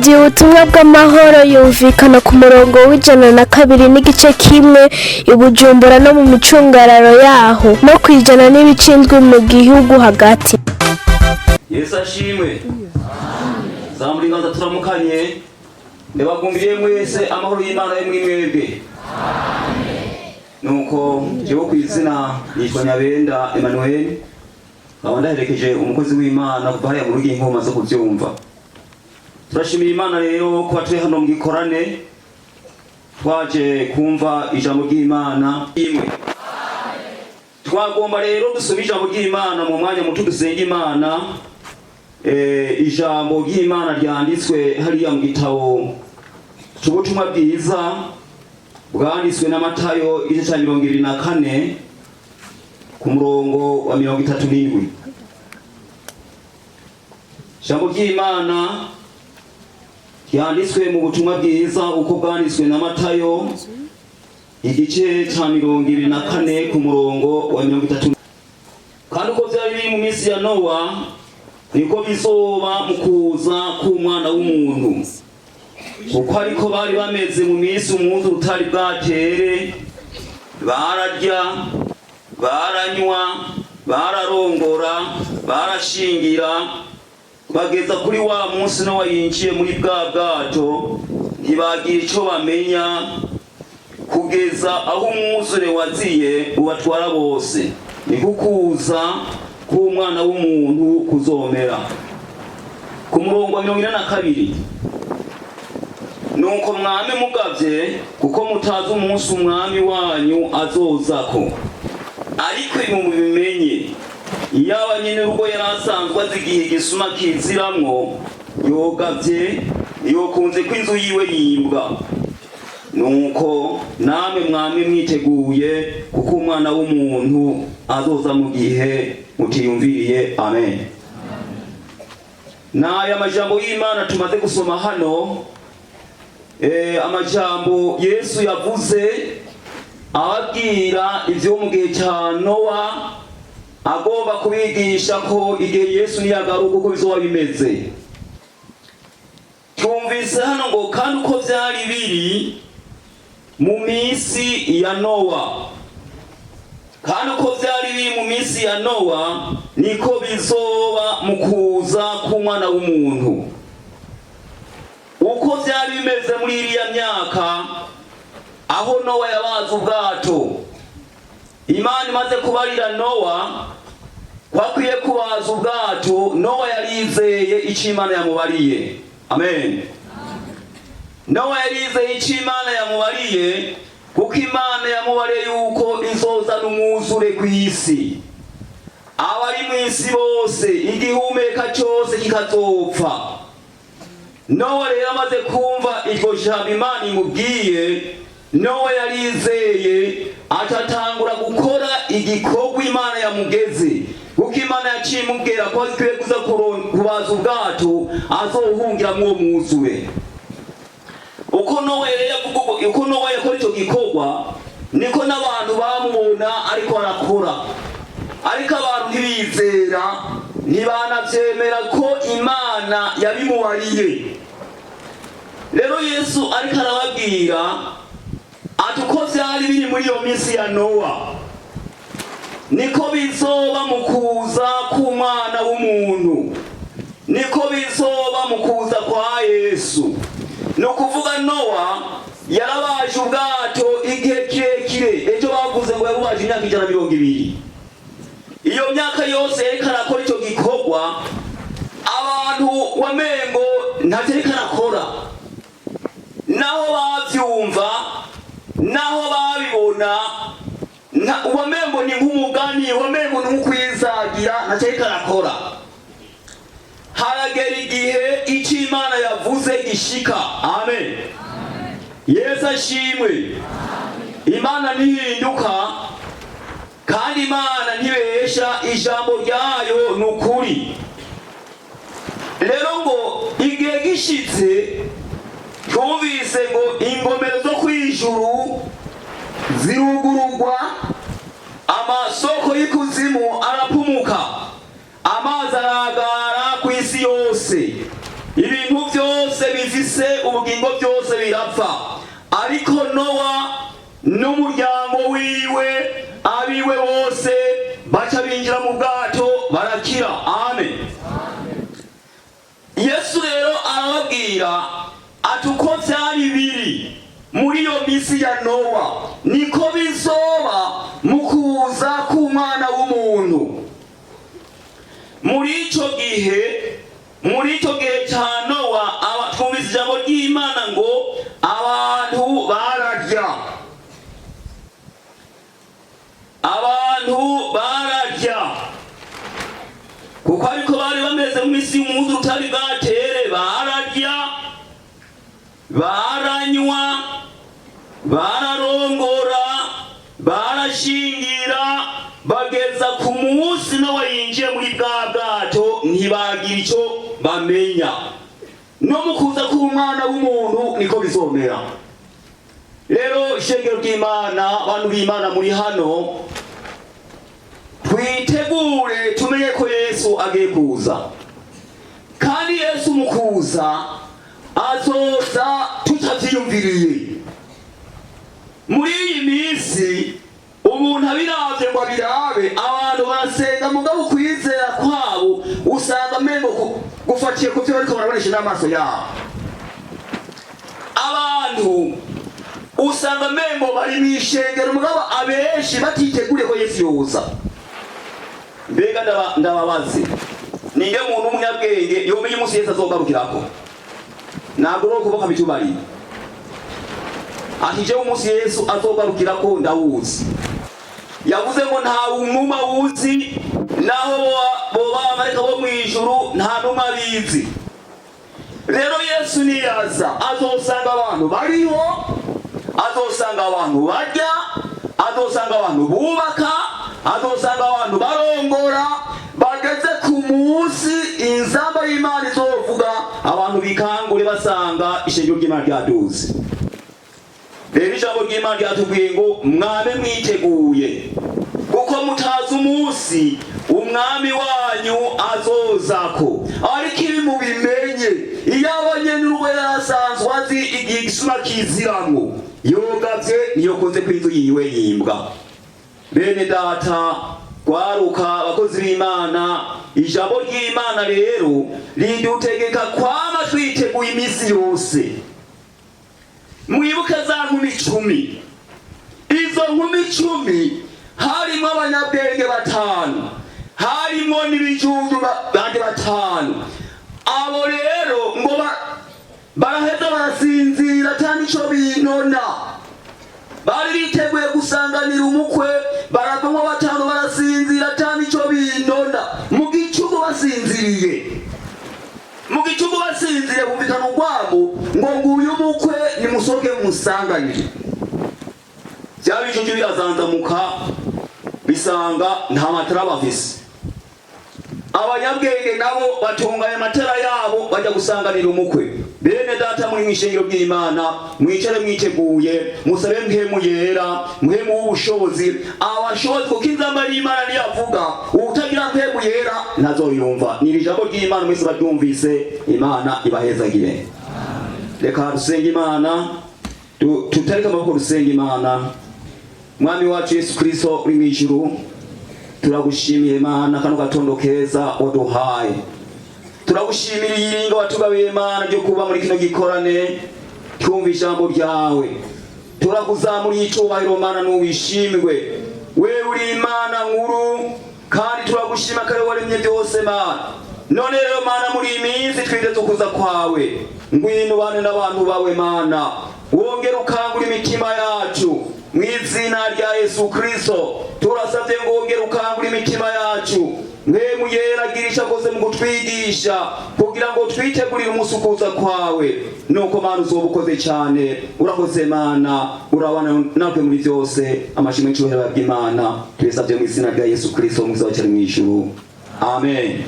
Radiyo Ubutumwa bw'Amahoro yumvikana ku murongo w'102.1 i Bujumbura no mu micungararo yaho, no ku 100.7 mu gihugu hagati. Yesu ashimwe. Zamura ibiganza turamukanye. Ndabagumbiriye mwese, amahoro y'Imana yo muri mwebwe. Nuko jewe ku izina nitwa Nyabenda Emmanuel, nkaba ndaherekeje umukozi w'Imana kuva hariya mu rugo inkoma zo kuvyumva. Turashimira Imana rero kuba turi hano mu gikorane, twaje kumva ijambo ry'Imana imwe. Twagomba rero dusoma ijambo ry'Imana mu mwanya muto, dusenga Imana. Ijambo ry'Imana ryanditswe hariya mu gitabo c'Ubutumwa Bwiza bwanditswe na Matayo, igice ca 24, ku murongo wa 37. Ijambo ry'Imana ryanditswe mu Butumwa Bwiza uko bwanditswe na Matayo, igice ca 24, ku murongo wa 30. Kandi uko vyari biri mu minsi ya Nowa, niko bizoba mu kuza k'Umwana w'Umuntu. Kuko ariko bari bameze mu minsi umwuzure utari bwatere: bararya, baranywa, bararongora, barashingira, bageza kuri wa munsi Nowa yinjiye muri bwa bwato, ntibagira ico bamenya kugeza aho umwuzure waziye ubatwara bose. Niko kuza k'Umwana w'Umuntu kuzomera. Ku murongo wa 42: Nuko mwame mugavye, kuko mutazi umunsi Umwami wanyu azozako. Ariko ibi mubimenye: iyaba nyene urugo yari asanzwe azi igihe igisuma kiziramwo, yogavye, yokunze ko inzu yiwe yimbwa. Nuko namwe mwame mwiteguye, kuko Umwana w'Umuntu azoza mu gihe mutiyumviriye. Amen. N'aya majambo y'Imana tumaze gusoma hano, amajambo Yesu yavuze ababwira ivyo mu gihe ca Nowa, agomba kubigisha ko igihe Yesu niyagaruka uko bizoba bimeze. Twumvise hano ngo: kandi uko vyari biri mu minsi ya Nowa, kandi uko vyari biri mu minsi ya Nowa, niko bizoba mu kuza k'Umwana w'Umuntu. Uko vyari bimeze muri iriya myaka aho Nowa yabaza ubwato, Imana imaze kubarira Nowa ko akwiye kubaza ubwato, Nowa yarizeye icyo Imana yamubariye. Amen. Nowa yarizeye icyo Imana yamubariye, kuko Imana yamubariye yuko izozana umwuzure ku isi, abari mu isi bose, igihumeka cyose kikazopfa. Nowa rero amaze kumva iryo jambo Imana imubwiye, Nowa yarizeye, atatangura gukora igikorwa Imana yamugeze, kuko Imana yaciye imubwira ko akwiye kuza kubaza ubwato azohungiramwo uwo mwuzure. Uko Nowa rero yavuga, uko Nowa yakora icyo gikorwa, niko n'abantu bamubona ariko arakora. Ariko abantu ntibizera, ntibanavyemera ko Imana yabimubariye. Rero Yesu ariko arababwira ati: uko vyari biri muri iyo minsi ya Nowa, niko bizoba mu kuza k'Umwana w'Umuntu, niko bizoba mu kuza kwa Yesu. Ni ukuvuga, Nowa yarabaje ubwato igihe kirekire. Ejo bavuze ngo yabubaje imyaka 120. Iyo myaka yose yariko arakora icyo gikorwa, abantu wamengo ntacyo ariko arakora. Naho bavyumva, naho babibona, wamengo ni nk'umugani, wamengo ni nk'ukwizagira, ntacyo ariko arakora. Haragera igihe icyo Imana yavuze gishika. Amen. Yesu ashimwe. Imana ntihinduka, kandi Imana ntibesha, ijambo ryayo ni ukuri. Rero ngo igihe gishitse, twumvise ngo ingomero zo kw'ijuru zirugurugwa, amasoko y'ikuzimu arapumuka, amazi aragara ku isi yose, ibintu byose. bifise ubugingo byose birapfa. Ariko Nowa n'umuryango wiwe, abiwe bose, baca binjira mu bwato, barakira. Amen. Yesu rero arababwira ati: "Uko byari biri muri iyo minsi ya Nowa, niko bizoba mu kuza k'Umwana w'umuntu." Muri icyo gihe cya Nowa, twumvise ijambo ry'Imana ngo abantu bararya, abantu bararya, kuko ariko bari bameze mu isi y'umwuzure utari bwatere. Bararya, baranywa, bararongora, barashingira, bageza ku munsi Nowa yinjiye muri bwa bwato, ntibagira icyo bamenya. No mu kuza k'Umwana w'umuntu niko bizomera. Rero, ishengero ry'Imana, bantu b'Imana muri hano, twitegure, tumenye ko Yesu agiye kuza. Kandi Yesu mu kuza azoza tutavyiyumviriye. Muri iyi minsi, umuntu abiravye ngo abirabe, abantu barasenga, mugabo ukwizera kwabo usanga amengo gufatiye ku vyo bariko barabonesha n'amaso yabo. Abantu usanga amengo bari mw'ishengero, mugabo abenshi batiteguriye ko Yesu yoza. Mbega ndababaze, ninde muntu w'umunyabwenge yomenya umunsi Yesu azogarukirako? Ntabwo uri ukuboka bitubariye ati: "Jewe umunsi Yesu azogarukirako ndawuzi." Yavuze ngo nta numa wuzi, naho boba abamarayika bo mu ijuru, nta numa abizi. Rero Yesu niyaza azosanga abantu bariho, azosanga abantu barya, azosanga abantu bubaka, azosanga abantu barongora, bageze ku munsi inzamba y'Imana izovuga, abantu bikangure basanga ishengero ry'Imana ryaduze. Rero ijambo ry'Imana ryatubwiye ngo mwabe mwiteguye, kuko mutazi umunsi umwami wanyu azozako. Ariko ibi mubimenye, iyo abanyenurugo yarasanzwe azi igihe igisuma kiziramwo, yogavye niyokoze kw'inzu yiwe yimbwa. Bene data, rwaruka, abakozi b'Imana, ijambo ry'Imana rero ridutegeka kwama twiteguye iminsi yose. Mwibuke za nkumi 10. Izo nkumi 10 harimo abanyabwenge batanu, harimo n'ibijuju bandi batanu. Abo rero ngo baraheza barasinzira, ata nico binona. Bari biteguye gusanganira umukwe, baravamo batanu barasinzira, ata nico binona. Mu gicuku basinziriye, mu gicuku basinziriye, bumvikana urwamo ngo: "Nguyu umukwe, nimusohoke mumusanganire." Bya bijuju birazanzamuka, bisanga nta matara bafise. Abanyabwenge nabo batunganya amatara yabo, bajya gusanganira umukwe. Bene data muri mw'ishengero ry'Imana, mwicare mwiteguye, musabe Mpwemu Yera, Mpwemu w'ubushobozi, abashobozi, kuko inzamba y'Imana niyavuga, uwutagira Mpwemu Yera ntazoyumva. Ni iri jambo ry'Imana mwese baryumvise, Imana ibahezagire. Reka dusenge Imana, tutareke amaboko, dusenge Imana. Mwami wacu Yesu Kristo uri mw'ijuru, turagushimiye Mana kano gatondo keza waduhaye. Turagushimira iyiringo watugabiye, Mana, ryo kuba muri kino gikorane twumva ijambo ryawe. Turakuzamuriye icubahiro, Mana, n'uwishimwe. Wewe uri Imana nkuru, kandi turagushima kare waremye byose, Mana. None rero, Mana, muri iyi minsi twiteze ukuza kwawe. Ngwino ubane n'abantu bawe, Mana, wongere ukangura imitima yacu. Mu izina rya Yesu Kristo turasabye ngo wongere ukangura imitima yacu. Mpwemu Yera agira icyo akoze mu kutwigisha kugira ngo twitegurire umunsi ukuza kwawe. Nuko, Mana, uzoba ukoze cyane. Urakoze, Mana, urabana natwe muri byose. Amashimwe n'icyubahiro by'Imana tubisabye mu izina rya Yesu Kristo mwiza wacu ari mu ijuru. Amen.